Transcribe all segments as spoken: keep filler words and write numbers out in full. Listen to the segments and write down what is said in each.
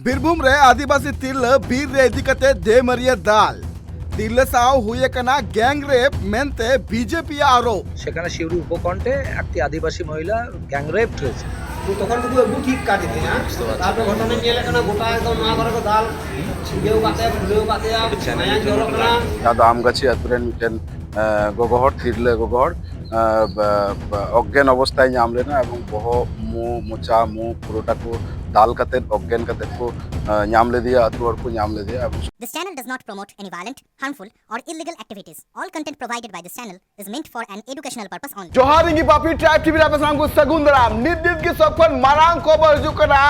ᱵᱤᱨᱵᱷᱩᱢ ᱨᱮ ᱟᱹᱫᱤᱵᱟᱹᱥᱤ ᱛᱤᱨᱞᱟᱹ ᱵᱤᱨ ᱨᱮ ᱤᱫᱤ ᱠᱟᱛᱮ ᱫᱮᱢᱟᱹᱨᱤᱭᱟᱹ ᱫᱟᱞ᱾ ᱛᱤᱨᱞᱟᱹ ᱥᱟᱶ ᱦᱩᱭ ᱟᱠᱟᱱᱟ gang rape ᱢᱮᱱᱛᱮ BJP ᱟᱜ ᱟᱨᱳᱯ᱾ সেখানে সিউড়ি উপকণ্ঠে একটি আদিবাসী মহিলা গ্যাং রেপ হয়েছে। ᱛᱚᱠᱷᱚᱱ ᱫᱚᱠᱚ ᱟᱹᱜᱩ ᱴᱷᱤᱠ ᱠᱟᱫᱮ ᱛᱟᱦᱮᱸᱱᱟ᱾ ᱛᱟᱨᱯᱚᱨ ᱜᱷᱚᱴᱚᱱᱟ ᱧᱮᱞ ᱠᱟᱱᱟ, ᱜᱚᱴᱟ ᱮᱠᱫᱚᱢ ᱱᱚᱣᱟ ᱠᱚᱨᱮ ᱠᱚ ᱫᱟᱞ ᱪᱷᱤᱸᱰᱟᱹᱣ ᱠᱟᱛᱮ ᱯᱷᱩᱞᱟᱹᱣ ᱠᱟᱛᱮ ᱢᱟᱭᱟᱝ ᱡᱚᱨᱚᱜ ᱠᱟᱱᱟ᱾ ᱡᱟᱦᱟᱸ ᱫᱚ ᱟᱢᱜᱟᱹᱪᱷᱤ ᱟᱹᱛᱩ ᱨᱮᱱ ᱢᱤᱫᱴᱮᱱ, ᱮ, ᱜᱚᱜᱚ ᱦᱚᱲ, ᱛᱤᱨᱞᱟᱹ ᱜᱚᱜᱚ ᱦᱚᱲ, ᱮ, ᱵ-, ᱵ-, ᱚᱜᱽᱜᱮᱱ ᱚᱵᱚᱥᱛᱟᱭ ᱧᱟᱢ ᱞᱮᱱᱟ ᱮᱵᱚᱝ ᱵᱚᱦᱚᱜ, ᱢᱩ, ᱢᱚᱪᱟ, ᱢᱩ ᱯᱩᱨᱟᱹᱴᱟ ᱠᱚ ᱫᱟᱞ ᱠᱟᱛᱮ, ᱚᱜᱽᱜᱮᱱ ᱠᱟᱛᱮ ᱠᱚ, ᱮ, ᱧᱟᱢ ᱞᱮᱫᱮᱭᱟ, ᱟᱹᱛᱩ ᱦᱚᱲ ᱠᱚ ᱧᱟᱢ ᱞᱮᱫᱮᱭᱟ᱾ ᱮᱵᱚᱝ This channel does not promote any violent, harmful, or illegal activities. All content provided by this channel is meant for an educational purpose only. ᱡᱚᱦᱟᱨ, ᱤᱧ ᱜᱮ ᱯᱟᱯᱤ ᱴᱨᱟᱭᱤᱵ ᱴᱤᱵᱷᱤ ᱨᱮ ᱟᱯᱮ ᱥᱟᱱᱟᱢ ᱠᱚ ᱥᱟᱹᱜᱩᱱ ᱫᱟᱨᱟᱢ᱾ ᱱᱤᱛ ᱫᱤᱱ ᱠᱤ ᱥᱚᱵ ᱠᱷᱚᱱ ᱢᱟᱨᱟᱝ ᱠᱷᱚᱵᱚᱨ ᱦᱤᱡᱩᱜ ᱠᱟᱱᱟ,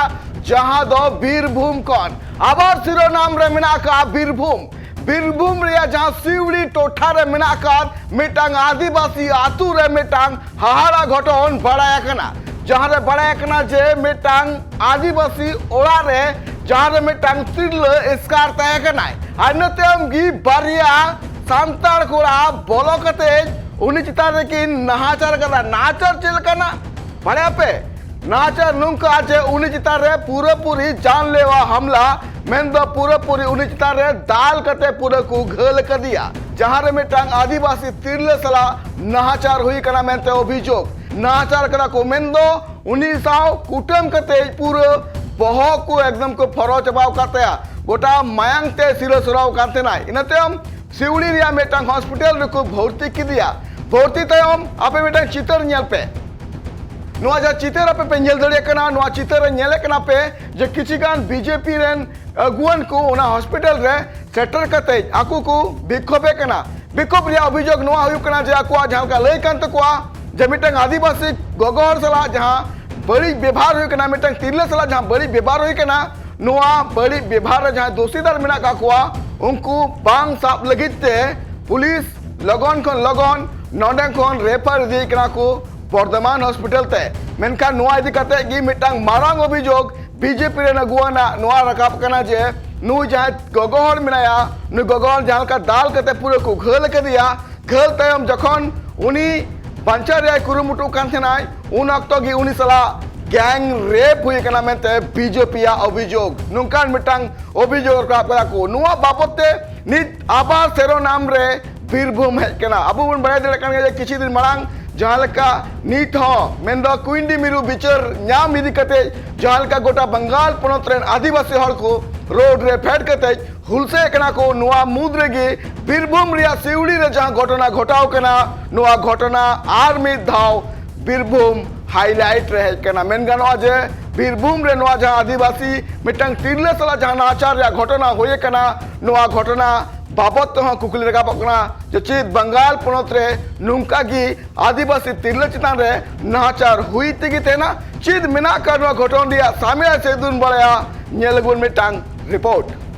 ᱡᱟᱦᱟᱸ ᱫᱚ ᱵᱤᱨᱵᱷᱩᱢ ᱠᱷᱚᱱ᱾ ᱟᱵᱟᱨ ᱥᱤᱨᱳᱱᱟᱢ ᱨᱮ ᱢᱮᱱᱟᱜ ᱟᱠᱟᱫᱼᱟ ᱵᱤᱨᱵᱷᱩᱢ᱾ ᱵᱤᱨᱵᱷᱩᱢ ᱨᱮᱭᱟᱜ ᱡᱟᱦᱟᱸ ᱥᱤᱣᱲᱤ ᱴᱚᱴᱷᱟ ᱨᱮ ᱢᱮᱱᱟᱜ ᱟᱠᱟᱫ ᱢᱤᱫᱴᱟᱝ ᱟᱹᱫᱤᱵᱟᱹᱥᱤ ᱟᱛᱳ ᱨᱮ ᱢᱤᱫᱴᱟᱝ ᱦᱟᱦᱟᱲᱟ ᱜᱷᱚᱴᱚᱱ ᱵᱟᱲᱟᱭ ᱟᱠᱟᱱᱟ, ᱡᱟᱦᱟᱸ ᱨᱮ ᱵᱟᱲᱟᱭ ᱟᱠᱟᱱᱟ ᱡᱮ ᱢᱤᱫᱴᱟᱝ ᱟᱹᱫᱤᱵᱟᱹᱥᱤ ᱚᱲᱟᱜ ᱨᱮ, ᱡᱟᱦᱟᱸ ᱨᱮ ᱢᱤᱫᱴᱟᱝ ᱛᱤᱨᱞᱟᱹ ᱮᱥᱠᱟᱨ ᱛᱟᱦᱮᱸ ᱠᱟᱱᱟᱭ, ᱟᱨ ᱤᱱᱟᱹ ᱛᱟᱭᱚᱢ ᱜᱮ ᱵᱟᱨᱭᱟ ᱥᱟᱱᱛᱟᱲ ᱠᱚᱲᱟ ᱵᱚᱞᱚ ᱠᱟᱛᱮ ᱩᱱᱤ ᱪᱮᱛᱟᱱ ᱨᱮᱠᱤᱱ ᱱᱟᱦᱟᱪᱟᱨ ᱠᱟᱫᱟ᱾ ᱱᱟᱦᱟᱪᱟᱨ ᱪᱮᱫ ᱞᱮᱠᱟᱱᱟ ᱵᱟᱲᱟᱭᱟᱯᱮ? ᱱᱟᱦᱟᱪᱟᱨ ᱱᱚᱝᱠᱟ ᱡᱮ ᱩᱱᱤ ᱪᱮᱛᱟᱱ ᱨᱮ ᱯᱩᱨᱟᱹᱯᱩᱨᱤ ᱡᱟᱱᱞᱮᱣᱟ ᱦᱟᱢᱞᱟ, ᱢᱮᱱᱫᱚ ᱯᱩᱨᱟᱹᱯᱩᱨᱤ ᱩᱱᱤ ᱪᱮᱛᱟᱱ ᱨᱮ ᱫᱟᱞ ᱠᱟᱛᱮ ᱯᱩᱨᱟᱹ ᱠᱚ ᱜᱷᱟᱹᱞ ᱟᱠᱟᱫᱮᱭᱟ, ᱡᱟᱦᱟᱸ ᱨᱮ ᱢᱤᱫᱴᱟᱝ ᱟᱹᱫᱤᱵᱟᱹᱥᱤ ᱛᱤᱨᱞᱟᱹ ᱥᱟᱞᱟᱜ ᱱᱟᱦᱟᱪᱟᱨ ᱦᱩᱭ ᱠᱟᱱᱟ ᱢᱮᱱᱛᱮ ᱚᱵᱷᱤᱡᱳᱜᱽ᱾ ᱱᱟᱦᱟᱪᱟᱨ ᱠᱟᱫᱟ ᱠᱚ, ᱢᱮᱱᱫᱚ ᱩᱱᱤ ᱥᱟᱶ ᱠᱩᱴᱟᱹᱢ ᱠᱟᱛᱮ ᱯᱩᱨᱟᱹ ᱵᱚᱦᱚᱜ ᱠᱚ ᱮᱠᱫᱚᱢ ᱠᱚ ᱯᱷᱚᱨᱚ ᱪᱟᱵᱟᱣ ᱟᱠᱟᱫ ᱛᱟᱭᱟ, ᱜᱚᱴᱟ ᱢᱟᱭᱟᱝ ᱛᱮ ᱥᱤᱨᱟᱹ ᱥᱚᱨᱟᱣ ᱠᱟᱱ ᱛᱟᱦᱮᱱᱟᱭ᱾ ᱤᱱᱟᱹ ᱛᱟᱭᱚᱢ ᱥᱤᱣᱲᱤ ᱨᱮᱭᱟᱜ ᱢᱤᱫᱴᱟᱝ ᱦᱚᱥᱯᱤᱴᱟᱞ ᱨᱮᱠᱚ ᱵᱷᱚᱨᱛᱤ ᱠᱮᱫᱮᱭᱟ᱾ ᱵᱷᱚᱨᱛᱤ ᱛᱟᱭᱚᱢ ᱟᱯᱮ ᱢᱤᱫᱴᱟᱝ ᱪᱤᱛᱟᱹᱨ ᱧᱮᱞ ᱯᱮ᱾ ᱱᱚᱣᱟ ᱡᱟᱦᱟᱸ ᱪᱤᱛᱟᱹᱨ ᱟᱯᱮ ᱯᱮ ᱧᱮᱞ ᱫᱟᱲᱮᱭᱟᱜ ᱠᱟᱱᱟ, ᱱᱚᱣᱟ ᱪᱤᱛᱟᱹᱨ ᱨᱮ ᱧᱮᱞᱮᱫ ᱠᱟᱱᱟ ᱯᱮ ᱡᱮ ᱠᱤᱪᱷᱩ ᱜᱟᱱ BJP ᱨᱮᱱ ᱟᱹᱜᱩᱣᱟᱹᱱ ᱠᱚ ᱚᱱᱟ ᱦᱚᱥᱯᱤᱴᱟᱞ ᱨᱮ ᱥᱮᱴᱮᱨ ᱠᱟᱛᱮ ᱟᱠᱚ ᱠᱚ ᱵᱤᱠᱠᱷᱳᱵᱮᱫ ᱠᱟᱱᱟ᱾ ᱵᱤᱠᱠᱷᱳᱵ ᱨᱮᱭᱟᱜ ᱚᱵᱷᱤᱡᱳᱜᱽ ᱱᱚᱣᱟ ᱦᱩᱭᱩᱜ ᱠᱟᱱᱟ ᱡᱮ ᱟᱠᱚᱣᱟᱜ ᱡᱟᱦᱟᱸ ᱞᱮᱠᱟ ᱞᱟᱹᱭ ᱠᱟᱱ ᱛᱟᱠᱚᱣᱟ ᱡᱮ ᱢᱤᱫᱴᱟᱝ ᱟᱹᱫᱤᱵᱟᱹᱥᱤ ᱜᱚᱜᱚ ᱦᱚᱲ ᱥᱟᱞᱟᱜ ᱡᱟᱦᱟᱸ ᱵᱟᱹᱲᱤᱡ ᱵᱮᱵᱷᱟᱨ ᱦᱩᱭ ᱠᱟᱱᱟ, ᱢᱤᱫᱴᱟᱝ ᱛᱤᱨᱞᱟᱹ ᱥᱟᱞᱟᱜ ᱡᱟᱦᱟᱸ ᱵᱟᱹᱲᱤᱡ ᱵᱮᱵᱷᱟᱨ ᱦᱩᱭ ᱠᱟᱱᱟ, ᱱᱚᱣᱟ ᱵᱟᱹᱲᱤᱡ ᱵᱮᱵᱷᱟᱨ ᱨᱮ ᱡᱟᱦᱟᱸᱭ ᱫᱳᱥᱤᱫᱟᱨ ᱢᱮᱱᱟᱜ ᱠᱟᱜ ᱠᱚᱣᱟ, ᱩᱱᱠᱩ ᱵᱟᱝ ᱥᱟᱵ ᱞᱟᱹᱜᱤᱫ ᱛᱮ ᱯᱩᱞᱤᱥ ᱞᱚᱜᱚᱱ ᱠᱷᱚᱱ ᱞᱚᱜᱚᱱ ᱱᱚᱰᱮ ᱠᱷᱚᱱ ᱨᱮᱯᱷᱟᱨ ᱤᱫᱤᱭᱮ ᱠᱟᱱᱟ ᱠᱚ ᱵᱚᱨᱫᱷᱚᱢᱟᱱ ᱦᱚᱥᱯᱤᱴᱟᱞ ᱛᱮ᱾ ᱢᱮᱱᱠᱷᱟᱱ ᱱᱚᱣᱟ ᱤᱫᱤ ᱠᱟᱛᱮ ᱜᱮ ᱢᱤᱫᱴᱟᱝ ᱢᱟᱨᱟᱝ ᱚᱵᱷᱤᱡᱳᱜᱽ BJP ᱨᱮᱱ ᱟᱹᱜᱩᱣᱟᱱᱟᱜ ᱱᱚᱣᱟ ᱨᱟᱠᱟᱵ ᱠᱟᱱᱟ ᱡᱮ ᱱᱩᱭ ᱡᱟᱦᱟᱸᱭ ᱜᱚᱜᱚ ᱦᱚᱲ ᱢᱮᱱᱟᱭᱟ, ᱱᱩᱭ ᱜᱚᱜᱚ ᱦᱚᱲ ᱡᱟᱦᱟᱸ ᱞᱮᱠᱟ ᱫᱟᱞ ᱠᱟᱛᱮ ᱯᱩᱨᱟᱹ ᱠᱚ ᱜᱷᱟᱹᱞ ᱟᱠᱟᱫᱮᱭᱟ, ᱜᱷᱟᱹᱞ ᱛᱟᱭᱚᱢ ᱡᱚᱠᱷᱚᱱ ᱩᱱᱤ ᱵᱟᱧᱪᱟᱣ ᱨᱮᱭᱟᱜ ᱠᱩᱨᱩᱢᱩᱴᱩ ᱠᱟᱱ ᱛᱟᱦᱮᱱᱟᱭ, ᱩᱱ ᱚᱠᱛᱚ ᱜᱮ ᱩᱱᱤ ᱥᱟᱞᱟᱜ ᱜᱮᱝ ᱨᱮᱯ ᱦᱩᱭ ᱟᱠᱟᱱᱟ ᱢᱮᱱᱛᱮ ᱵᱤᱡᱮᱯᱤ ᱟᱜ ᱚᱵᱷᱤᱡᱳᱜᱽ, ᱱᱚᱝᱠᱟᱱ ᱢᱤᱫᱴᱟᱝ ᱚᱵᱷᱤᱡᱳᱜᱽ ᱨᱟᱠᱟᱵ ᱠᱟᱫᱟ ᱠᱚ᱾ ᱱᱚᱣᱟ ᱵᱟᱵᱚᱛ ᱛᱮ ᱱᱤᱛ ᱟᱵᱟᱨ ᱥᱮᱨᱚᱱᱟᱢ ᱨᱮ ᱵᱤᱨᱵᱷᱩᱢ ᱦᱮᱡ ᱠᱟᱱᱟ᱾ ᱟᱵᱚ ᱵᱚᱱ ᱵᱟᱲᱟᱭ ᱫᱟᱲᱮᱭᱟᱜ ᱠᱟᱱ ᱜᱮᱭᱟ ᱡᱮ ᱠᱤᱪᱷᱩ ᱫᱤᱱ ᱢᱟᱲᱟᱝ ᱡᱟᱦᱟᱸ ᱞᱮᱠᱟ ᱱᱤᱛ ᱦᱚᱸ ᱢᱮᱱᱫᱚ ᱠᱩᱭᱤᱱᱰᱤ ᱢᱤᱨᱩ ᱵᱤᱪᱟᱹᱨ ᱧᱟᱢ ᱤᱫᱤ ᱠᱟᱛᱮ ᱡᱟᱦᱟᱸ ᱞᱮᱠᱟ ᱜᱚᱴᱟ ᱵᱟᱝᱜᱟᱞ ᱯᱚᱱᱚᱛ ᱨᱮᱱ ᱟᱹᱫᱤᱵᱟᱹᱥᱤ ᱦᱚᱲ ᱠᱚ ᱨᱳᱰ ᱨᱮ ᱯᱷᱮᱰ ᱠᱟᱛᱮ ᱦᱩᱞᱥᱟᱹᱭ ᱠᱟᱱᱟ ᱠᱚ, ᱱᱚᱣᱟ ᱢᱩᱫᱽ ᱨᱮᱜᱮ ᱵᱤᱨᱵᱷᱩᱢ ᱨᱮᱭᱟᱜ ᱥᱤᱣᱲᱤ ᱨᱮ ᱡᱟᱦᱟᱸ ᱜᱷᱚᱴᱚᱱᱟ ᱜᱷᱚᱴᱟᱣ ᱠᱟᱱᱟ, ᱱᱚᱣᱟ ᱜᱷᱚᱴᱚᱱᱟ ᱟᱨ ᱢᱤᱫ ᱫᱷᱟᱣ ᱵᱤᱨᱵᱷᱩᱢ ᱦᱟᱭᱞᱟᱭᱤᱴ ᱨᱮ ᱦᱮᱡ ᱠᱟᱱᱟ᱾ ᱢᱮᱱ ᱜᱟᱱᱚᱜᱼᱟ ᱡᱮ ᱵᱤᱨᱵᱷᱩᱢ ᱨᱮ ᱱᱚᱣᱟ ᱡᱟᱦᱟᱸ ᱟᱹᱫᱤᱵᱟᱹᱥᱤ ᱢᱤᱫᱴᱟᱝ ᱛᱤᱨᱞᱟᱹ ᱥᱟᱞᱟᱜ ᱡᱟᱦᱟᱸ ᱱᱟᱦᱟᱪᱟᱨ ᱨᱮᱭᱟᱜ ᱜᱷᱚᱴᱚᱱᱟ ᱦᱩᱭ ᱟᱠᱟᱱᱟ, ᱱᱚᱣᱟ ᱜᱷᱚᱴᱚᱱᱟ ᱵᱟᱵᱚᱛ ᱛᱮᱦᱚᱸ ᱠᱩᱠᱞᱤ ᱨᱟᱠᱟᱵᱚᱜ ᱠᱟᱱᱟ ᱡᱮ ᱪᱮᱫ ᱵᱟᱝᱜᱟᱞ ᱯᱚᱱᱚᱛ ᱨᱮ ᱱᱚᱝᱠᱟ ᱜᱮ ᱟᱹᱫᱤᱵᱟᱹᱥᱤ ᱛᱤᱨᱞᱟᱹ ᱪᱮᱛᱟᱱ ᱨᱮ ᱱᱟᱦᱟᱪᱟᱨ ᱦᱩᱭ ᱛᱮᱜᱮ ᱛᱟᱦᱮᱱᱟ? ᱪᱮᱫ ᱢᱮᱱᱟᱜ ᱟᱠᱟᱫ ᱱᱚᱣᱟ ᱜᱷᱚᱴᱚᱱ ᱨᱮᱭᱟᱜ ᱥᱟᱢᱮᱞᱟᱭ ᱥᱮᱫ ᱵᱚᱱ ᱵᱟᱲᱟᱭᱟ, ᱧᱮᱞ ᱟᱵᱚᱱ ᱢᱤᱫᱴᱟᱝ ᱨᱤᱯᱳᱨᱴ᱾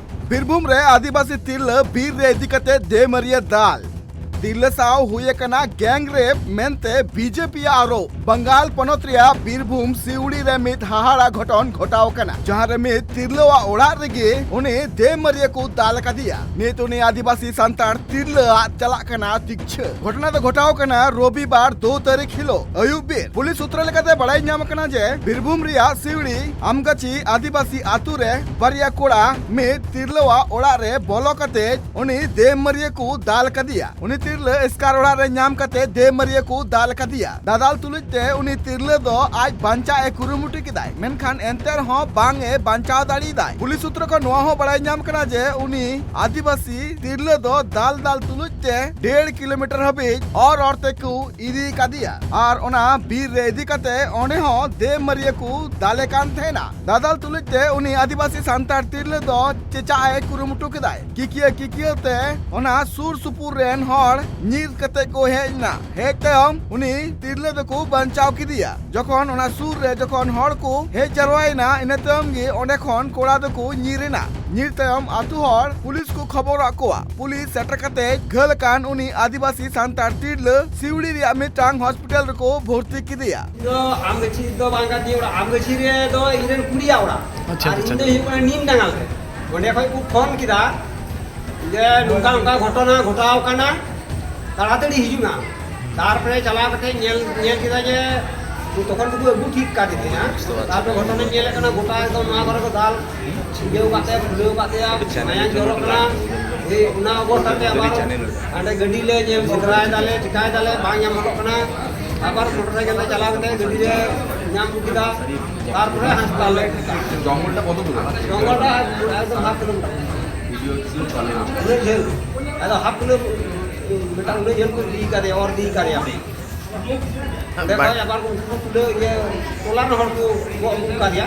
ᱵᱤᱨᱵᱷᱩᱢ ᱨᱮ ᱟᱹᱫᱤᱵᱟᱹᱥᱤ ᱛᱤᱨᱞᱟᱹ ᱵᱤᱨ ᱨᱮ ᱤᱫᱤ ᱠᱟᱛᱮ ᱫᱮᱢᱟᱹᱨᱤᱭᱟᱹ ᱫᱟᱞ᱾ ᱛᱤᱨᱞᱟᱹ ᱥᱟᱶ ᱦᱩᱭ ᱟᱠᱟᱱᱟ ᱜᱮᱝ ᱨᱮᱯ ᱢᱮᱱᱛᱮ ᱵᱤᱡᱮᱯᱤ ᱟᱜ ᱟᱨᱚᱯ᱾ ᱵᱟᱝᱜᱟᱞ ᱯᱚᱱᱚᱛ ᱨᱮᱭᱟᱜ ᱵᱤᱨᱵᱷᱩᱢ ᱥᱤᱣᱲᱤ ᱨᱮ ᱢᱤᱫ ᱦᱟᱦᱟᱲᱟ ᱜᱷᱚᱴᱚᱱ ᱜᱷᱚᱴᱟᱣ ᱟᱠᱟᱱᱟ, ᱡᱟᱦᱟᱸ ᱨᱮ ᱢᱤᱫ ᱛᱤᱨᱞᱟᱹᱣᱟᱜ ᱚᱲᱟᱜ ᱨᱮᱜᱮ ᱩᱱᱤ ᱫᱮᱢᱟᱹᱨᱤᱭᱟᱹ ᱠᱚ ᱫᱟᱞ ᱟᱠᱟᱫᱮᱭᱟ᱾ ᱱᱤᱛ ᱩᱱᱤ ᱟᱹᱫᱤᱵᱟᱹᱥᱤ ᱥᱟᱱᱛᱟᱲ ᱛᱤᱨᱞᱟᱹ ᱟᱜ ᱪᱟᱞᱟᱜ ᱠᱟᱱᱟ ᱛᱤᱠᱪᱷᱟᱹ᱾ ᱜᱷᱚᱴᱚᱱᱟ ᱫᱚ ᱜᱷᱚᱴᱟᱣ ᱟᱠᱟᱱᱟ ᱨᱚᱵᱤᱵᱟᱨ ᱫᱩ ᱛᱟᱹᱨᱤᱠᱷ ᱦᱤᱞᱳᱜ ᱟᱹᱭᱩᱵ ᱵᱮᱨ᱾ ᱯᱩᱞᱤᱥ ᱥᱩᱛᱨᱚ ᱞᱮᱠᱟᱛᱮ ᱵᱟᱲᱟᱭ ᱧᱟᱢ ᱟᱠᱟᱱᱟ ᱡᱮ ᱵᱤᱨᱵᱷᱩᱢ ᱨᱮᱭᱟᱜ ᱥᱤᱣᱲᱤ ᱟᱢᱜᱟᱪᱷᱤ ᱟᱹᱫᱤᱵᱟᱹᱥᱤ ᱟᱛᱩ ᱨᱮ ᱵᱟᱨᱭᱟ ᱠᱚᱲᱟ ᱢᱤᱫ ᱛᱤᱨᱞᱟᱹᱣᱟᱜ ᱚᱲᱟᱜ ᱨᱮ ᱵᱚᱞᱚ ᱠᱟᱛᱮ ᱩᱱᱤ ᱫᱮᱢᱟᱹᱨᱤᱭᱟᱹ ᱠᱚ ᱫᱟᱞ ᱟᱠᱟᱫᱮᱭᱟ᱾ ᱩᱱᱤ ᱛᱤᱨᱞᱟᱹ ᱮᱥᱠᱟᱨ ᱚᱲᱟᱜ ᱨᱮ ᱧᱟᱢ ᱠᱟᱛᱮ ᱫᱮᱢᱟᱹᱨᱤᱭᱟᱹ ᱠᱚ ᱫᱟᱞ ᱟᱠᱟᱫᱮᱭᱟ᱾ ᱫᱟᱫᱟᱞ ᱛᱩᱞᱩᱡ ᱛᱮ ᱩᱱᱤ ᱛᱤᱨᱞᱟᱹ ᱫᱚ ᱟᱡ ᱵᱟᱧᱪᱟᱜ ᱮ ᱠᱩᱨᱩᱢᱩᱴᱩ ᱠᱮᱫᱟᱭ, ᱢᱮᱱᱠᱷᱟᱱ ᱮᱱᱛᱮ ᱨᱮᱦᱚᱸ ᱵᱟᱝ ᱮ ᱵᱟᱧᱪᱟᱣ ᱫᱟᱲᱮᱭᱟᱫᱟᱭ᱾ ᱯᱩᱞᱤᱥ ᱥᱩᱛᱨᱚ ᱠᱷᱚᱱ ᱱᱚᱣᱟ ᱦᱚᱸ ᱵᱟᱲᱟᱭ ᱧᱟᱢ ᱠᱟᱱᱟ ᱡᱮ ᱩᱱᱤ ᱟᱹᱫᱤᱵᱟᱹᱥᱤ ᱛᱤᱨᱞᱟᱹ ᱫᱚ ᱫᱟᱞ ᱫᱟᱞ ᱛᱩᱞᱩᱡ ᱛᱮ ᱰᱮᱲ ᱠᱤᱞᱳᱢᱤᱴᱟᱨ ᱦᱟᱹᱵᱤᱡ ᱚᱨ ᱚᱨ ᱛᱮᱠᱚ ᱤᱫᱤ ᱠᱟᱫᱮᱭᱟ ᱟᱨ ᱚᱱᱟ ᱵᱤᱨ ᱨᱮ ᱤᱫᱤ ᱠᱟᱛᱮ ᱚᱸᱰᱮ ᱦᱚᱸ ᱫᱮᱢᱟᱹᱨᱤᱭᱟᱹ ᱠᱚ ᱫᱟᱞᱮ ᱠᱟᱱ ᱛᱟᱦᱮᱱᱟ᱾ ᱫᱟᱫᱟᱞ ᱛᱩᱞᱩᱡ ᱛᱮ ᱩᱱᱤ ᱟᱹᱫᱤᱵᱟᱹᱥᱤ ᱥᱟᱱᱛᱟᱲ ᱛᱤᱨᱞᱟᱹ ᱫᱚ ᱪᱮᱪᱟᱜ ᱮ ᱠᱩᱨᱩᱢᱩᱴᱩ ᱠᱮᱫᱟᱭ᱾ ᱠᱤᱠᱤᱭᱟᱹ ᱠᱤᱠᱤᱭᱟᱹ ᱛᱮ ᱚᱱᱟ ᱥᱩᱨ ᱥᱩᱯᱩᱨ ᱨᱮᱱ ᱦᱚᱲ ᱧᱤᱨ ᱠᱟᱛᱮ ᱠᱚ ᱦᱮᱡ ᱮᱱᱟ᱾ ᱦᱮᱡ ᱛᱟᱭᱚᱢ ᱩᱱᱤ ᱛᱤᱨᱞᱟᱹ ᱫᱚᱠᱚ ᱵᱟᱧᱪᱟᱣ ᱠᱮᱫᱮᱭᱟ᱾ ᱡᱚᱠᱷᱚᱱ ᱚᱱᱟ ᱥᱩᱨ ᱨᱮ ᱡᱚᱠᱷᱚᱱ ᱦᱚᱲ ᱠᱚ ᱦᱮᱡ ᱡᱟᱨᱣᱟᱭᱮᱱᱟ, ᱤᱱᱟᱹ ᱛᱟᱭᱚᱢ ᱜᱮ ᱚᱸᱰᱮ ᱠᱷᱚᱱ ᱠᱚᱲᱟ ᱫᱚᱠᱚ ᱧᱤᱨ ᱮᱱᱟ᱾ ᱧᱤᱨ ᱛᱟᱭᱚᱢ ᱟᱛᱳ ᱦᱚᱲ ᱯᱩᱞᱤᱥ ᱠᱚ ᱠᱷᱚᱵᱚᱨᱟᱫ ᱠᱚᱣᱟ᱾ ᱯᱩᱞᱤᱥ ᱥᱮᱴᱮᱨ ᱠᱟᱛᱮ ᱜᱷᱟᱹᱞ ᱟᱠᱟᱱ ᱩᱱᱤ ᱟᱹᱫᱤᱵᱟᱹᱥᱤ ᱥᱟᱱᱛᱟᱲ ᱛᱤᱨᱞᱟᱹ ᱥᱤᱣᱲᱤ ᱨᱮᱭᱟᱜ ᱢᱤᱫᱴᱟᱝ ᱦᱚᱥᱯᱤᱴᱟᱞ ᱨᱮᱠᱚ ᱵᱷᱚᱨᱛᱤ ᱠᱮᱫᱮᱭᱟ᱾ ᱤᱧ ᱫᱚ ᱟᱢᱜᱟᱹᱪᱷᱤ ᱫᱚ ᱵᱟᱝ ᱠᱟᱱ ᱛᱤᱧᱟᱹ ᱚᱲᱟᱜ, ᱟᱢᱜᱟᱹᱪᱷᱤ ᱨᱮ ᱫᱚ ᱤᱧ ᱨᱮᱱ ᱠᱩᱲᱤᱭᱟᱜ ᱚᱲᱟᱜ᱾ ᱟᱪᱪᱷᱟ, ᱟᱨ ᱟᱪᱪᱷᱟ, ᱤᱧ ᱫᱚ ᱟᱪᱪᱷᱟ᱾ ᱦᱩᱭᱩᱜ ᱠᱟᱱᱟ ᱱᱤᱢ ᱰᱟᱸᱜᱟᱞ ᱨᱮ᱾ ᱚᱸᱰᱮ ᱠᱷᱚᱡ ᱠᱚ ᱯᱷᱳᱱ ᱠᱮᱫᱟ ᱡᱮ ᱱᱚᱝᱠᱟ ᱱᱚᱝᱠᱟ ᱜᱷᱚᱴᱚᱱᱟ ᱜᱷᱚᱴᱟᱣ ᱠᱟᱱᱟ, ᱛᱟᱲᱟᱛᱟᱲᱤ ᱦᱤᱡᱩᱜ ᱢᱮ᱾ ᱛᱟᱨᱯᱚᱨᱮ ᱪᱟᱞᱟᱣ ᱠᱟᱛᱮ ᱧᱮᱞ, ᱧᱮᱞ ᱠᱮᱫᱟ ᱡᱮ ᱛᱚᱠᱷᱚᱱ ᱫᱚᱠᱚ ᱟᱹᱜᱩ ᱴᱷᱤᱠ ᱠᱟᱫᱮ ᱛᱟᱦᱮᱸᱱᱟ᱾ ᱛᱟᱨᱯᱚᱨ ᱜᱷᱚᱴᱚᱱᱟ ᱧᱮᱞ ᱠᱟᱱᱟ, ᱜᱚᱴᱟ ᱮᱠᱫᱚᱢ ᱱᱚᱣᱟ ᱠᱚᱨᱮ ᱠᱚ ᱫᱟᱞ ᱪᱷᱤᱸᱰᱟᱹᱣ ᱠᱟᱛᱮ ᱯᱷᱩᱞᱟᱹᱣ ᱠᱟᱫᱮᱭᱟ, ᱢᱟᱭᱟᱝ ᱡᱚᱨᱚᱜ ᱠᱟᱱᱟ᱾ ᱮᱭ ᱚᱱᱟ ᱚᱵᱚᱥᱛᱷᱟ ᱛᱮ ᱟᱵᱟᱨ ᱦᱟᱸᱰᱮ ᱜᱟᱹᱰᱤ ᱞᱮ ᱧᱮᱞ ᱥᱮᱸᱫᱽᱨᱟᱭ ᱫᱟᱞᱮ, ᱪᱤᱠᱟᱭ ᱫᱟᱞᱮ, ᱵᱟᱝ ᱧᱟᱢ ᱦᱚᱫᱚᱜ ᱠᱟᱱᱟ᱾ ᱟᱵᱟᱨ ᱢᱚᱴᱚᱨ ᱥᱟᱭᱠᱮᱞ ᱛᱮ ᱪᱟᱞᱟᱣ ᱠᱟᱛᱮ ᱜᱟᱹᱰᱤ ᱞᱮ ᱧᱟᱢ ᱟᱹᱜᱩ ᱠᱮᱫᱟ, ᱛᱟᱨᱯᱚᱨᱮ ᱦᱟᱥᱯᱟᱛᱟᱞ ᱞᱮ ᱤᱫᱤ ᱠᱮᱫᱟ᱾ ᱡᱚᱝᱜᱚᱞ ᱴᱟ ᱠᱚᱛ ᱫᱩᱨ? ᱡᱚᱝᱜᱚᱞ ᱴᱟ ᱮᱠᱫᱚᱢ ᱦᱟᱯ ᱠᱤᱞᱳᱢᱤᱴᱟᱨ᱾ ᱩᱱᱟᱹᱜ ᱡᱷᱟᱹᱞ, ᱟᱫᱚ ᱦᱟᱯ ᱠᱤᱞᱳ ᱢᱤᱴᱟᱨ ᱩᱱᱟᱹᱜ ᱡᱷᱟᱹᱞ ᱠᱚ ᱤᱫᱤ ᱠᱟᱫᱮᱭᱟ, ᱚᱨ ᱤᱫᱤ ᱠᱟᱫᱮᱭᱟ᱾ ᱚᱸᱰᱮ ᱠᱷᱚᱱ ᱟᱵᱟᱨ ᱩᱱᱠᱩ ᱠᱚ ᱛᱩᱞᱟᱹᱣ, ᱤᱭᱟᱹ, ᱴᱚᱞᱟ ᱨᱮᱱ ᱦᱚᱲ ᱠᱚ ᱜᱚᱜ ᱟᱹᱜᱩ ᱠᱟᱫᱮᱭᱟ᱾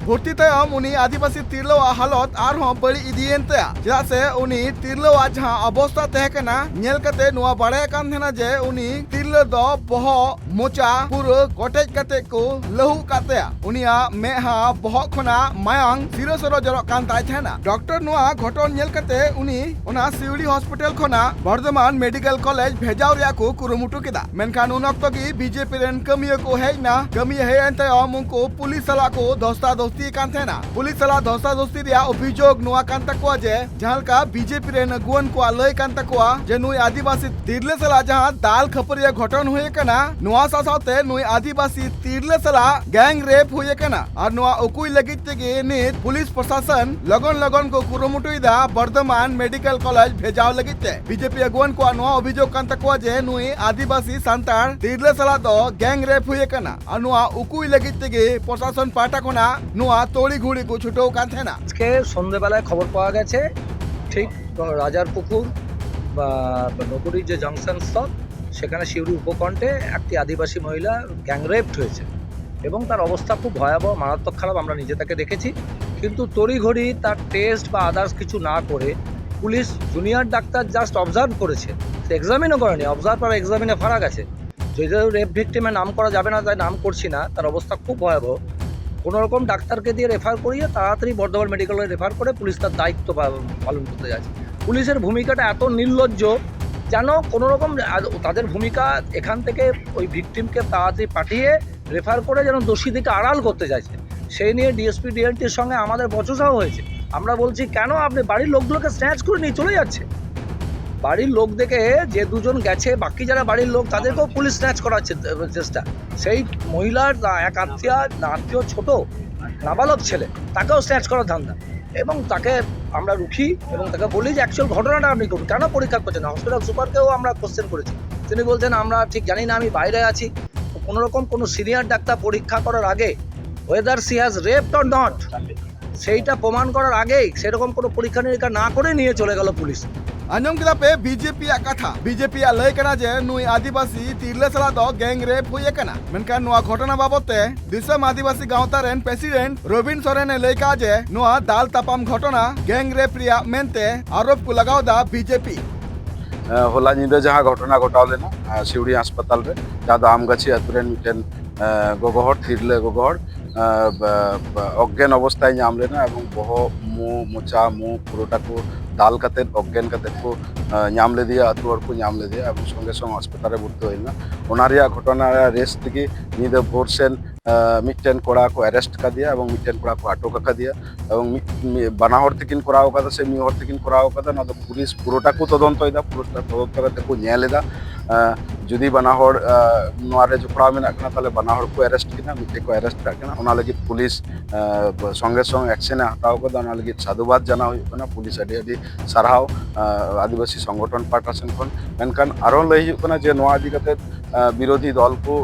ᱵᱷᱚᱨᱛᱤ ᱛᱟᱭᱚᱢ ᱩᱱᱤ ᱟᱹᱫᱤᱵᱟᱹᱥᱤ ᱛᱤᱨᱞᱟᱹᱣᱟᱜ ᱦᱟᱞᱚᱛ ᱟᱨᱦᱚᱸ ᱵᱟᱹᱲᱤᱡ ᱤᱫᱤᱭᱮᱱ ᱛᱟᱭᱟ, ᱪᱮᱫᱟᱜ ᱥᱮ ᱩᱱᱤ ᱛᱤᱨᱞᱟᱹᱣᱟᱜ ᱡᱟᱦᱟᱸ ᱚᱵᱚᱥᱛᱟ ᱛᱟᱦᱮᱸ ᱠᱟᱱᱟ, ᱧᱮᱞ ᱠᱟᱛᱮ ᱱᱚᱣᱟ ᱵᱟᱲᱟᱭ ᱠᱟᱱ ᱛᱟᱦᱮᱱᱟ ᱡᱮ ᱩᱱᱤ ᱛᱤᱨᱞᱟᱹ ᱫᱚ ᱵᱚᱦᱚᱜ ᱢᱚᱪᱟ ᱯᱩᱨᱟᱹ ᱠᱚᱴᱮᱡ ᱠᱟᱛᱮ ᱠᱚ ᱞᱟᱹᱦᱩᱫ ᱠᱟᱫ ᱛᱟᱭᱟ᱾ ᱩᱱᱤᱭᱟᱜ ᱢᱮᱫᱦᱟ ᱵᱚᱦᱚᱜ ᱠᱷᱚᱱᱟᱜ ᱢᱟᱭᱟᱝ ᱥᱤᱨᱟᱹ ᱥᱚᱨᱚ ᱡᱚᱨᱚᱜ ᱠᱟᱱ ᱛᱟᱭ ᱛᱟᱦᱮᱱᱟ᱾ ᱰᱚᱠᱴᱚᱨ ᱱᱚᱣᱟ ᱜᱷᱚᱴᱚᱱ ᱧᱮᱞ ᱠᱟᱛᱮ ᱩᱱᱤ ᱚᱱᱟ ᱥᱤᱣᱲᱤ ᱦᱚᱥᱯᱤᱴᱟᱞ ᱠᱷᱚᱱᱟᱜ ᱵᱚᱨᱫᱷᱚᱢᱟᱱ ᱢᱮᱰᱤᱠᱮᱞ ᱠᱚᱞᱮᱡᱽ ᱵᱷᱮᱡᱟᱣ ᱨᱮᱭᱟᱜ ᱠᱚ ᱠᱩᱨᱩᱢᱩᱴᱩ ᱠᱮᱫᱟ᱾ ᱢᱮᱱᱠᱷᱟᱱ ᱩᱱ ᱚᱠᱛᱚ ᱜᱮ ᱵᱤᱡᱮᱯᱤ ᱨᱮᱱ ᱠᱟᱹᱢᱤᱭᱟᱹ ᱠᱚ ᱦᱮᱡ ᱮᱱᱟ᱾ ᱠᱟᱹᱢᱤᱭᱟᱹ ᱦᱮᱡ ᱮᱱ ᱛᱟᱭᱚᱢ ᱩᱱᱠᱩ ᱯᱩᱞᱤᱥ ᱥᱟᱞᱟᱜ ᱠᱚ ᱫᱷᱚᱥᱛᱟ ᱫᱷᱚᱥᱛᱤ ᱠᱟᱱ ᱛᱟᱦᱮᱱᱟ᱾ ᱯᱩᱞᱤᱥ ᱥᱟᱞᱟᱜ ᱫᱷᱚᱥᱛᱟ ᱫᱷᱚᱥᱛᱤ ᱨᱮᱭᱟᱜ ᱚᱵᱷᱤᱡᱳᱜᱽ ᱱᱚᱣᱟ ᱠᱟᱱ ᱛᱟᱠᱚᱣᱟ ᱡᱮ ᱡᱟᱦᱟᱸ ᱞᱮᱠᱟ ᱵᱤᱡᱮᱯᱤ ᱨᱮᱱ ᱟᱹᱜᱩᱣᱟᱹᱱ ᱠᱚᱣᱟᱜ ᱞᱟᱹᱭ ᱠᱟᱱ ᱛᱟᱠᱚᱣᱟ ᱡᱮ ᱱᱩᱭ ᱟᱹᱫᱤᱵᱟᱹᱥᱤ ᱛᱤᱨᱞᱟᱹ ᱥᱟᱞᱟᱜ ᱡᱟᱦᱟᱸ ᱫᱟᱞ ᱠᱷᱟᱹᱯᱟᱹᱨᱤᱭᱟᱹ ᱜᱷᱚᱴᱚᱱ ᱦᱩᱭ ᱟᱠᱟᱱᱟ, ᱱᱚᱣᱟ ᱥᱟᱶ ᱥᱟᱶᱛᱮ ᱱᱩᱭ ᱟᱹᱫᱤᱵᱟᱹᱥᱤ ᱛᱤᱨᱞᱟᱹ ᱥᱟᱞᱟᱜ ᱜᱮᱝ ᱨᱮᱯ ᱦᱩᱭ ᱟᱠᱟᱱᱟ᱾ ᱟᱨ ᱱᱚᱣᱟ ᱩᱠᱩᱭ ᱞᱟᱹᱜᱤᱫ ᱛᱮᱜᱮ ᱱᱤᱛ ᱯᱩᱞᱤᱥ ᱯᱨᱚᱥᱟᱥᱚᱱ ᱞᱚᱜᱚᱱ ᱞᱚᱜᱚᱱ ᱠᱚ ᱠᱩᱨᱩᱢᱩᱴᱩᱭᱮᱫᱟ ᱵᱚᱨᱫᱷᱚᱢᱟᱱ ᱢᱮᱰᱤᱠᱮᱞ ᱠᱚᱞᱮᱡᱽ ᱵᱷᱮᱡᱟᱣ ᱞᱟᱹᱜᱤᱫ ᱛᱮ᱾ ᱵᱤᱡᱮᱯᱤ ᱟᱹᱜᱩᱣᱟᱹᱱ ᱠᱚᱣᱟᱜ ᱱᱚᱣᱟ ᱚᱵᱷᱤᱡᱳᱜᱽ ᱠᱟᱱ ᱛᱟᱠᱚᱣᱟ ᱡᱮ ᱱᱩᱭ ᱟᱹᱫᱤᱵᱟᱹᱥᱤ ᱥᱟᱱᱛᱟᱲ ᱛᱤᱨᱞᱟᱹ ᱥᱟᱞᱟᱜ ᱫᱚ ᱜᱮᱝ ᱨᱮᱯ ᱦᱩᱭ ᱟᱠᱟᱱᱟ᱾ ᱟᱨ ᱱᱚᱣᱟ ᱩᱠᱩᱭ ᱞᱟᱹᱜᱤᱫ ᱛᱮᱜᱮ ᱯᱨᱚᱥᱟᱥᱚᱱ ᱯᱟᱦᱴᱟ ᱠᱷᱚᱱᱟᱜ ᱱᱚᱣᱟ ᱛᱚᱲᱤ ᱜᱷᱩᱲᱤ ᱠᱚ ᱪᱷᱩᱴᱟᱹᱣ ᱠᱟᱱ ᱛᱟᱦᱮᱱᱟ᱾ আজকে সন্ধেবেলায় খবর পাওয়া গেছে, ঠিক রাজার পুকুর বা নগরীর যে জংশন স্থল, সেখানে সিউড়ি উপকণ্ঠে একটি আদিবাসী মহিলা গ্যাং রেপড হয়েছে এবং তার অবস্থা খুব ভয়াবহ, মারাত্মক খারাপ। আমরা নিজে তাকে দেখেছি, কিন্তু তড়িঘড়ি তার টেস্ট বা আদার্স কিছু না করে police junior doctor just observe করেছে, এক্সামিনও করেনি, অবজার্ভ আর এক্সামিনে ফারাক আছে। যদিও রেপ ভিকটিমের নাম করা যাবে না, তাই নাম করছি না, তার অবস্থা খুব ভয়াবহ। কোনো রকম ডাক্তারকে দিয়ে রেফার করিয়ে তাড়াতাড়ি বর্ধমান মেডিকেলে রেফার করে পুলিশ তার দায়িত্ব পা- পালন করতে যাচ্ছে। পুলিশের ভূমিকাটা এত নির্লজ্জ, যেন কোনো রকম আ- তাদের ভূমিকা এখান থেকে ওই ভিকটিমকে তাড়াতাড়ি পাঠিয়ে রেফার করে যেন দোষীদেরকে আড়াল করতে চাইছে। সেই নিয়ে ডিএসপি ডিএনটির সঙ্গে আমাদের বচসাও হয়েছে। আমরা বলছি, কেন আপনি বাড়ির লোকগুলোকে স্ন্যাচ করে নিয়ে চলে যাচ্ছে? বাড়ির লোক দেখে যে দুজন গেছে, বাকি যারা বাড়ির লোক, তাদেরকেও পুলিশ স্ন্যাচ করার চে- চেষ্টা। সেই মহিলার এক আত্মীয়, আত্মীয় ছোট নাবালক ছেলে, তাকেও স্ন্যাচ করার ধান্দা। এবং তাকে আমরা রুখি এবং তাকে বলি যে অ্যাকচুয়াল ঘটনাটা আপনি করুন, কেন পরীক্ষা করছেন না? হসপিটাল সুপারকেও আমরা কোশ্চেন করেছি, তিনি বলছেন আমরা ঠিক জানি না, আমি বাইরে আছি। তো কোনো রকম কোনো সিনিয়র ডাক্তার পরীক্ষা করার আগে, whether she has raped or not, সেইটা প্রমাণ করার আগেই সেরকম কোনো পরীক্ষা নিরীক্ষা না করে নিয়ে চলে গেল পুলিশ। ᱟᱸᱡᱚᱢ ᱠᱮᱫᱟ ᱯᱮ ᱵᱤᱡᱮᱯᱤᱭᱟᱜ ᱠᱟᱛᱷᱟ᱾ ᱵᱤᱡᱮᱯᱤᱭᱟᱜ ᱞᱟᱹᱭ ᱠᱟᱱᱟ ᱡᱮ ᱱᱩᱭ ᱟᱹᱫᱤᱵᱟᱹᱥᱤ ᱛᱤᱨᱞᱟᱹ ᱥᱟᱞᱟᱜ ᱫᱚ ᱜᱮᱝ ᱨᱮᱯ ᱦᱩᱭ ᱟᱠᱟᱱᱟ᱾ ᱢᱮᱱᱠᱷᱟᱱ ᱱᱚᱣᱟ ᱜᱷᱚᱴᱚᱱᱟ ᱵᱟᱵᱚᱛ ᱛᱮ ᱫᱤᱥᱚᱢ ᱟᱹᱫᱤᱵᱟᱹᱥᱤ ᱜᱟᱶᱛᱟ ᱨᱮᱱ ᱯᱨᱮᱥᱤᱰᱮᱱᱴ ᱨᱚᱵᱤᱱ ᱥᱚᱨᱮᱱ ᱮ ᱞᱟᱹᱭ ᱠᱟᱜᱼᱟ ᱡᱮ ᱱᱚᱣᱟ ᱫᱟᱞ ᱛᱟᱯᱟᱢ ᱜᱷᱚᱴᱚᱱᱟ ᱜᱮᱝ ᱨᱮᱯ ᱨᱮᱭᱟᱜ ᱢᱮᱱᱛᱮ ᱟᱨᱳᱯ ᱠᱚ ᱞᱟᱜᱟᱣ ᱮᱫᱟ ᱵᱤᱡᱮᱯᱤ᱾ ᱦᱚᱞᱟ ᱧᱤᱫᱟᱹ ᱡᱟᱦᱟᱸ ᱜᱷᱚᱴᱚᱱᱟ ᱜᱷᱚᱴᱟᱣ ᱞᱮᱱᱟ ᱥᱤᱣᱲᱤ ᱦᱟᱥᱯᱟᱛᱟᱞ ᱨᱮ, ᱡᱟᱦᱟᱸ ᱫᱚ ᱟᱢᱜᱟᱹᱪᱷᱤ ᱟᱹᱛᱩ ᱨᱮᱱ ᱢᱤᱫᱴᱮᱱ ᱜᱚᱜᱚ ᱦᱚᱲ, ᱛᱤᱨᱞᱟᱹ ᱜᱚᱜᱚ ᱦᱚᱲ ᱚᱜᱽᱜᱮᱱ ᱚᱵᱚᱥᱛᱷᱟᱭ ᱧᱟᱢ ᱞᱮᱱᱟ ᱮᱵᱚᱝ ᱵᱚᱦᱚᱜ, ᱢᱩ, ᱢᱚᱪᱟ, ᱢᱩ ᱯᱩᱨᱟᱹᱴᱟ ᱠᱚ ᱫᱟᱞ ᱠᱟᱛᱮᱫ ᱚᱜᱽᱜᱮᱱ ᱠᱟᱛᱮᱫ ᱠᱚ ᱧᱟᱢ ᱞᱮᱫᱮᱭᱟ, ᱟᱹᱛᱩ ᱦᱚᱲ ᱠᱚ ᱧᱟᱢ ᱞᱮᱫᱮᱭᱟ ᱮᱵᱚᱝ ᱥᱚᱸᱜᱮ ᱥᱚᱝ ᱦᱟᱥᱯᱟᱛᱟᱞ ᱨᱮ ᱵᱷᱚᱨᱛᱤ ᱦᱩᱭ ᱞᱮᱱᱟ᱾ ᱚᱱᱟ ᱨᱮᱭᱟᱜ ᱜᱷᱚᱴᱚᱱᱟ ᱨᱮᱭᱟᱜ ᱨᱮᱥ ᱛᱮᱜᱮ ᱧᱤᱫᱟᱹ ᱵᱷᱳᱨ ᱥᱮᱱ ᱢᱤᱫᱴᱮᱱ ᱠᱚᱲᱟ ᱠᱚ ᱟᱨᱮᱥᱴ ᱠᱟᱫᱮᱭᱟ ᱮᱵᱚᱝ ᱢᱤᱫᱴᱮᱱ ᱠᱚᱲᱟ ᱠᱚ ᱟᱴᱚᱠ ᱟᱠᱟᱫᱮᱭᱟ᱾ ᱮᱵᱚᱝ ᱢᱤᱫ, ᱢᱤᱫ, ᱵᱟᱱᱟ ᱦᱚᱲ ᱛᱮᱠᱤᱱ ᱠᱚᱨᱟᱣ ᱠᱟᱫᱟ ᱥᱮ ᱢᱤᱫ ᱦᱚᱲ ᱛᱮᱠᱤᱱ ᱠᱚᱨᱟᱣ ᱠᱟᱫᱟ, ᱱᱚᱣᱟ ᱫᱚ ᱯᱩᱞᱤᱥ ᱯᱩᱨᱟᱹᱴᱟ ᱠᱚ ᱛᱚᱫᱚᱱᱛᱚᱭᱮᱫᱟ, ᱯᱩᱨᱟᱹᱴᱟ ᱛᱚᱫᱚᱱᱛᱚ ᱠᱟᱛᱮ ᱠᱚ ᱧᱮᱞ ᱮᱫᱟ᱾ ᱡᱩᱫᱤ ᱵᱟᱱᱟ ᱦᱚᱲ ᱱᱚᱣᱟ ᱨᱮ ᱡᱚᱯᱲᱟᱣ ᱢᱮᱱᱟᱜ ᱠᱤᱱᱟ, ᱛᱟᱦᱞᱮ ᱵᱟᱱᱟ ᱦᱚᱲ ᱠᱚ ᱟᱨᱮᱥᱴ ᱠᱤᱱᱟ, ᱢᱤᱫᱴᱮᱱ ᱠᱚ ᱟᱨᱮᱥᱴ ᱠᱟᱜ ᱠᱤᱱᱟ᱾ ᱚᱱᱟ ᱞᱟᱹᱜᱤᱫ ᱯᱩᱞᱤᱥ ᱥᱚᱸᱜᱮ ᱥᱚᱝ ᱮᱠᱥᱮᱱ ᱮ ᱦᱟᱛᱟᱣ ᱠᱟᱫᱟ, ᱚᱱᱟ ᱞᱟᱹᱜᱤᱫ ᱥᱟᱹᱫᱷᱩᱵᱟᱫ ᱡᱟᱱᱟᱣ ᱦᱩᱭᱩᱜ ᱠᱟᱱᱟ᱾ ᱯᱩᱞᱤᱥ ᱟᱹᱰᱤ ᱟᱹᱰᱤ ᱥᱟᱨᱦᱟᱣ ᱟᱹᱫᱤᱵᱟᱹᱥᱤ ᱥᱚᱝᱜᱚᱴᱷᱚᱱ ᱯᱟᱦᱴᱟ ᱥᱮᱱ ᱠᱷᱚᱱ᱾ ᱢᱮᱱᱠᱷᱟᱱ ᱟᱨᱚ ᱞᱟᱹᱭ ᱦᱩᱭᱩᱜ ᱠᱟᱱᱟ ᱡᱮ ᱱᱚᱣᱟ ᱤᱫᱤ ᱠᱟᱛᱮ ᱵᱤᱨᱳᱫᱷᱤ ᱫᱚᱞ ᱠᱚ,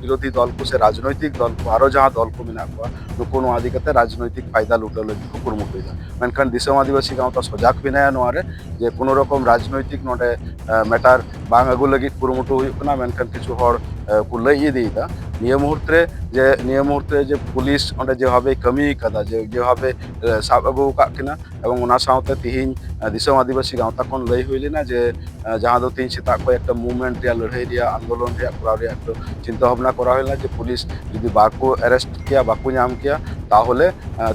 ᱵᱤᱨᱳᱫᱷᱤ ᱫᱚᱞ ᱠᱚ ᱥᱮ ᱨᱟᱡᱽᱱᱳᱭᱛᱤᱠ ᱫᱚᱞ ᱠᱚ, ᱟᱨᱚ ᱡᱟᱦᱟᱸ ᱫᱚᱞ ᱠᱚ ᱢᱮᱱᱟᱜ ᱠᱚᱣᱟ, ᱱᱩᱠᱩ ᱱᱚᱣᱟ ᱤᱫᱤ ᱠᱟᱛᱮ ᱨᱟᱡᱽᱱᱳᱭᱛᱤᱠ ᱯᱷᱟᱭᱫᱟ ᱞᱩᱴᱟᱹᱣ ᱞᱟᱹᱜᱤᱫ ᱠᱚ ᱠᱩᱨᱩᱢᱩᱴᱩᱭᱮᱫᱟ᱾ ᱢᱮᱱᱠᱷᱟᱱ ᱫᱤᱥᱚᱢ ᱟᱹᱫᱤᱵᱟᱹᱥᱤ ᱜᱟᱶᱛᱟ ᱥᱚᱡᱟᱜᱽ ᱢᱮᱱᱟᱭᱟ ᱱᱚᱣᱟ ᱨᱮ, ᱡᱮ ᱠᱳᱱᱳ ᱨᱚᱠᱚᱢ ᱨᱟᱡᱽᱱᱳᱭᱛᱤᱠ ᱱᱚᱰᱮ ᱢᱮᱴᱟᱨ ᱵᱟᱝ ᱟᱹᱜᱩ ᱞᱟᱹᱜᱤᱫ ᱠᱩᱨᱩᱢᱩᱴᱩ ᱦᱩᱭᱩᱜ ᱠᱟᱱᱟ᱾ ᱢᱮᱱᱠᱷᱟᱱ ᱠᱤᱪᱷᱩ ᱦᱚᱲ ᱠᱚ ᱞᱟᱹᱭ ᱤᱫᱤᱭᱮᱫᱟ ᱱᱤᱭᱟᱹ ᱢᱩᱦᱩᱨᱛ ᱨᱮ, ᱡᱮ ᱱᱤᱭᱟᱹ ᱢᱩᱦᱩᱨᱛ ᱨᱮ ᱡᱮ ᱯᱩᱞᱤᱥ ᱚᱸᱰᱮ ᱡᱮᱵᱷᱟᱵᱮ ᱠᱟᱹᱢᱤ ᱠᱟᱫᱟ, ᱡᱮ ᱡᱮᱵᱷᱟᱵᱮ ᱥᱟᱵ ᱟᱹᱜᱩ ᱟᱠᱟᱫ ᱠᱤᱱᱟ, ᱮᱵᱚᱝ ᱚᱱᱟ ᱥᱟᱶᱛᱮ ᱛᱤᱦᱤᱧ ᱫᱤᱥᱚᱢ ᱟᱹᱫᱤᱵᱟᱹᱥᱤ ᱜᱟᱶᱛᱟ ᱠᱷᱚᱱ ᱞᱟᱹᱭ ᱦᱩᱭ ᱞᱮᱱᱟ ᱡᱮ ᱡᱟᱦᱟᱸ ᱫᱚ ᱛᱤᱦᱤᱧ ᱥᱮᱛᱟᱜ ᱠᱷᱚᱱ ᱮᱠᱴᱟ ᱢᱩᱵᱷᱢᱮᱱᱴ ᱨᱮᱭᱟᱜ, ᱞᱟᱹᱲᱦᱟᱹᱭ ᱨᱮᱭᱟᱜ, ᱟᱱᱫᱳᱞᱚᱱ ᱨᱮᱭᱟᱜ ᱠᱚᱨᱟᱣ ᱨᱮᱭᱟᱜ ᱮᱠᱴᱟ ᱪᱤᱱᱛᱟᱹ ᱵᱷᱟᱵᱽᱱᱟ ᱠᱚᱨᱟᱣ ᱦᱩᱭ ᱞᱮᱱᱟ ᱡᱮ ᱯᱩᱞᱤᱥ ᱡᱩᱫᱤ ᱵᱟᱠᱚ ᱟᱨᱮᱥᱴ ᱠᱮᱭᱟ, ᱵᱟᱠᱚ ᱧᱟᱢ ᱠᱮᱭᱟ, ᱛᱟᱦᱚᱞᱮ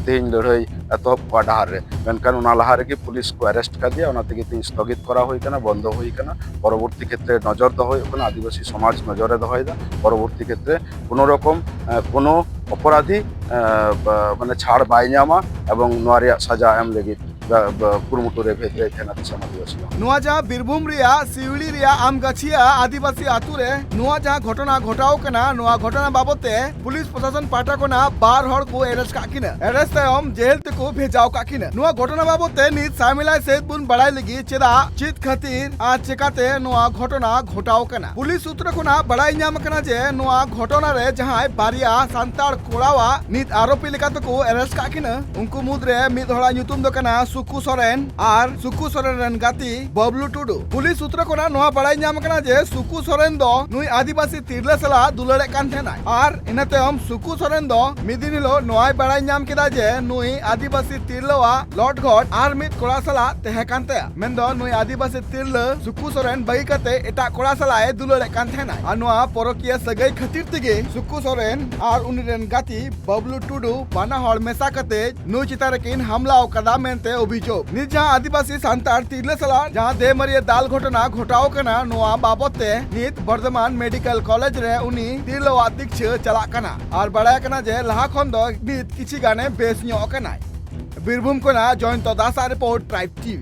ᱛᱤᱦᱤᱧ ᱞᱟᱹᱲᱦᱟᱹᱭ ᱮᱛᱚᱦᱚᱵ ᱠᱚᱜᱼᱟ ᱰᱟᱦᱟᱨ ᱨᱮ᱾ ᱢᱮᱱᱠᱷᱟᱱ ᱚᱱᱟ ᱞᱟᱦᱟ ᱨᱮᱜᱮ ᱯᱩᱞᱤᱥ ᱠᱚ ᱟᱨᱮᱥᱴ ᱠᱟᱫᱮᱭᱟ, ᱚᱱᱟ ᱛᱮᱜᱮ ᱛᱤᱦᱤᱧ ᱥᱛᱷᱚᱜᱤᱛ ᱠᱚᱨᱟᱣ ᱦᱩᱭ ᱠᱟᱱᱟ, ᱵᱚᱱᱫᱚ ᱦᱩᱭ ᱠᱟᱱᱟ᱾ ᱯᱚᱨᱚᱵᱚᱨᱛᱤ ᱠᱷᱮᱛᱨᱮ ᱱᱚᱡᱚᱨ ᱫᱚᱦᱚ ᱦᱩᱭᱩᱜ ᱠᱟᱱᱟ, ᱟᱹᱫᱤᱵᱟᱹᱥᱤ ᱥᱚᱢᱟᱡᱽ ᱱᱚᱡᱚᱨ ᱨᱮ ᱫᱚᱦᱚᱭᱮᱫᱟ᱾ ᱯᱚᱨᱚᱵᱚᱨᱛᱤ ᱠᱷᱮᱛᱨᱮ ᱠᱳᱱᱳ ᱨᱚᱠᱚᱢ ᱠᱳᱱᱳ ᱚᱯᱚᱨᱟᱫᱷᱤ ᱢᱟᱱᱮ ᱪᱷᱟᱲ ᱵᱟᱭ ᱧᱟᱢᱟ ᱮᱵᱚᱝ ᱱᱚᱣᱟ ᱨᱮᱭᱟᱜ ᱥᱟᱡᱟ ᱮᱢ ᱞᱟᱹᱜᱤᱫ ᱵᱟ-, ᱵᱟ-, ᱠᱩᱨᱩᱢᱩᱴᱩ ᱨᱮ ᱵᱷᱮᱡᱟᱭᱮᱫ ᱛᱟᱦᱮᱱᱟ ᱫᱤᱥᱚᱢ ᱟᱹᱫᱤᱵᱟᱹᱥᱤ ᱦᱚᱸ᱾ ᱱᱚᱣᱟ ᱡᱟᱦᱟᱸ ᱵᱤᱨᱵᱷᱩᱢ ᱨᱮᱭᱟᱜ ᱥᱤᱣᱲᱤ ᱨᱮᱭᱟᱜ ᱟᱢᱜᱟᱪᱷᱤᱭᱟ ᱟᱹᱫᱤᱵᱟᱹᱥᱤ ᱟᱹᱛᱩ ᱨᱮ ᱱᱚᱣᱟ ᱡᱟᱦᱟᱸ ᱜᱷᱚᱴᱚᱱᱟ ᱜᱷᱚᱴᱟᱣ ᱠᱟᱱᱟ, ᱱᱚᱣᱟ ᱜᱷᱚᱴᱚᱱᱟ ᱵᱟᱵᱚᱛ ᱛᱮ ᱯᱩᱞᱤᱥ ᱯᱨᱚᱥᱟᱥᱚᱱ ᱯᱟᱦᱴᱟ ᱠᱷᱚᱱᱟᱜ ᱵᱟᱨ ᱦᱚᱲ ᱠᱚ arrest ᱠᱟᱜ ᱠᱤᱱᱟ᱾ Arrest ᱛᱟᱭᱚᱢ ᱡᱮᱞ ᱛᱮᱠᱚ ᱵᱷᱮᱡᱟᱣ ᱠᱟᱜ ᱠᱤᱱᱟ᱾ ᱱᱚᱣᱟ ᱜᱷᱚᱴᱚᱱᱟ ᱵᱟᱵᱚᱛ ᱛᱮ ᱱᱤᱛ ᱥᱟᱢᱤᱞᱟᱭ ᱥᱮᱫ ᱵᱚᱱ ᱵᱟᱲᱟᱭ ᱞᱟᱹᱜᱤᱫ ᱪᱮᱫᱟᱜ, ᱪᱮᱫ ᱠᱷᱟᱹᱛᱤᱨ ᱟᱨ ᱪᱮᱠᱟᱛᱮ ᱱᱚᱣᱟ ᱜᱷᱚᱴᱚᱱᱟ ᱜᱷᱚᱴᱟᱣ ᱠᱟᱱᱟ᱾ ᱯᱩᱞᱤᱥ ᱥᱩᱛᱨᱚ ᱠᱷᱚᱱᱟᱜ ᱵᱟᱲᱟᱭ ᱧᱟᱢ ᱟᱠᱟᱱᱟ ᱡᱮ ᱱᱚᱣᱟ ᱜᱷᱚᱴᱚᱱᱟ ᱨᱮ ᱡᱟᱦᱟᱸᱭ ᱵᱟᱨᱭᱟ ᱥᱟᱱᱛᱟᱲ ᱠᱚᱲᱟᱣᱟᱜ ᱱᱤᱛ ᱟᱨᱳᱯᱤ ᱞᱮᱠᱟ ᱛᱮᱠᱚ arrest ᱠᱟᱜ ᱠᱤᱱᱟ᱾ ᱩᱱᱠᱩ ᱢᱩᱫᱽᱨᱮ ᱢᱤᱫ ᱦᱚᱲᱟᱜ ᱧᱩᱛᱩᱢ ᱫᱚ ᱠᱟᱱᱟ ᱥᱩᱠᱩ ᱥᱚᱨᱮᱱ ᱟᱨ ᱥᱩᱠᱩ ᱥᱚᱨᱮᱱ ᱨᱮᱱ ᱜᱟᱛᱮ ᱵᱟᱵᱞᱩ ᱴᱩᱰᱩ᱾ ᱯᱩᱞᱤᱥ ᱥᱩᱛᱨᱚ ᱠᱷᱚᱱᱟᱜ ᱱᱚᱣᱟ ᱵᱟᱲᱟᱭ ᱧᱟᱢ ᱟᱠᱟᱱᱟ ᱡᱮ ᱥᱩᱠᱩ ᱥᱚᱨᱮᱱ ᱫᱚ ᱱᱩᱭ ᱟᱹᱫᱤᱵᱟᱹᱥᱤ ᱛᱤᱨᱞᱟᱹ ᱥᱟᱞᱟᱜ ᱫᱩᱞᱟᱹᱲᱮᱫ ᱠᱟᱱ ᱛᱟᱦᱮᱱᱟᱭ ᱟᱨ ᱤᱱᱟᱹ ᱛᱟᱭᱚᱢ ᱥᱩᱠᱩ ᱥᱚᱨᱮᱱ ᱫᱚ ᱢᱤᱫ ᱫᱤᱱ ᱦᱤᱞᱳᱜ ᱱᱚᱣᱟᱭ ᱵᱟᱲᱟᱭ ᱧᱟᱢ ᱠᱮᱫᱟ ᱡᱮ ᱱᱩᱭ ᱟᱹᱫᱤᱵᱟᱹᱥᱤ ᱛᱤᱨᱞᱟᱹᱣᱟᱜ ᱞᱚᱴᱜᱷᱚᱴ ᱟᱨ ᱢᱤᱫ ᱠᱚᱲᱟ ᱥᱟᱞᱟᱜ ᱛᱟᱦᱮᱸ ᱠᱟᱱ ᱛᱟᱭᱟ᱾ ᱢᱮᱱᱫᱚ ᱱᱩᱭ ᱟᱹᱫᱤᱵᱟᱹᱥᱤ ᱛᱤᱨᱞᱟᱹ ᱥᱩᱠᱩ ᱥᱚᱨᱮᱱ ᱵᱟᱹᱜᱤ ᱠᱟᱛᱮ ᱮᱴᱟᱜ ᱠᱚᱲᱟ ᱥᱟᱞᱟᱜ ᱮ ᱫᱩᱞᱟᱹᱲᱮᱫ ᱠᱟᱱ ᱛᱟᱦᱮᱱᱟᱭ᱾ ᱟᱨ ᱱᱚᱣᱟ ᱯᱚᱨᱚᱠᱤᱭᱟᱹ ᱥᱟᱹᱜᱟᱹᱭ ᱠᱷᱟᱹᱛᱤᱨ ᱛᱮᱜᱮ ᱥᱩᱠᱩ ᱥᱚᱨᱮᱱ ᱟᱨ ᱩᱱᱤ ᱨᱮᱱ ᱜᱟᱛᱮ ᱵᱟᱵᱞᱩ ᱴᱩᱰᱩ ᱵᱟᱱᱟ ᱦᱚᱲ ᱢᱮᱥᱟ ᱠᱟᱛᱮ ᱱᱩᱭ ᱪᱮᱛᱟᱱ ᱨᱮᱠᱤᱱ ᱦᱟᱢᱞᱟ ᱟᱠᱟᱫᱟ ᱢᱮᱱᱛᱮ ᱚᱵᱷᱤᱡᱳᱜᱽ᱾ ᱱᱤᱛ ᱡᱟᱦᱟᱸ ᱟᱹᱫᱤᱵᱟᱹᱥᱤ ᱥᱟᱱᱛᱟᱲ ᱛᱤᱨᱞᱟᱹ ᱥᱟᱞᱟᱜ ᱡᱟᱦᱟᱸ ᱫᱮᱢᱟᱹᱨᱤᱭᱟᱹ ᱫᱟᱞ ᱜᱷᱚᱴᱚᱱᱟ ᱜᱷᱚᱴᱟᱣ ᱠᱟᱱᱟ, ᱱᱚᱣᱟ ᱵᱟᱵᱚᱛ ᱛᱮ ᱱᱤᱛ ᱵᱚᱨᱫᱷᱚᱢᱟᱱ ᱢᱮᱰᱤᱠᱮᱞ ᱠᱚᱞᱮᱡᱽ ᱨᱮ ᱩᱱᱤ ᱛᱤᱨᱞᱟᱹᱣᱟᱜ ᱛᱤᱠᱪᱷᱟᱹ ᱪᱟᱞᱟᱜ ᱠᱟᱱᱟ᱾ ᱟᱨ ᱵᱟᱲᱟᱭ ᱠᱟᱱᱟ ᱡᱮ ᱞᱟᱦᱟ ᱠᱷᱚᱱ ᱫᱚ ᱱᱤᱛ ᱠᱤᱪᱷᱤ ᱜᱟᱱᱮ ᱵᱮᱥ ᱧᱚᱜ ᱠᱟᱱᱟᱭ᱾ ᱵᱤᱨᱵᱷᱩᱢ ᱠᱷᱚᱱᱟᱜ ᱡᱚᱭᱚᱱᱛᱚ ᱫᱟᱥᱟᱜ ᱨᱤᱯᱳᱨᱴ, ᱴᱨᱟᱭᱤᱵᱽ ᱴᱤᱵᱷᱤ᱾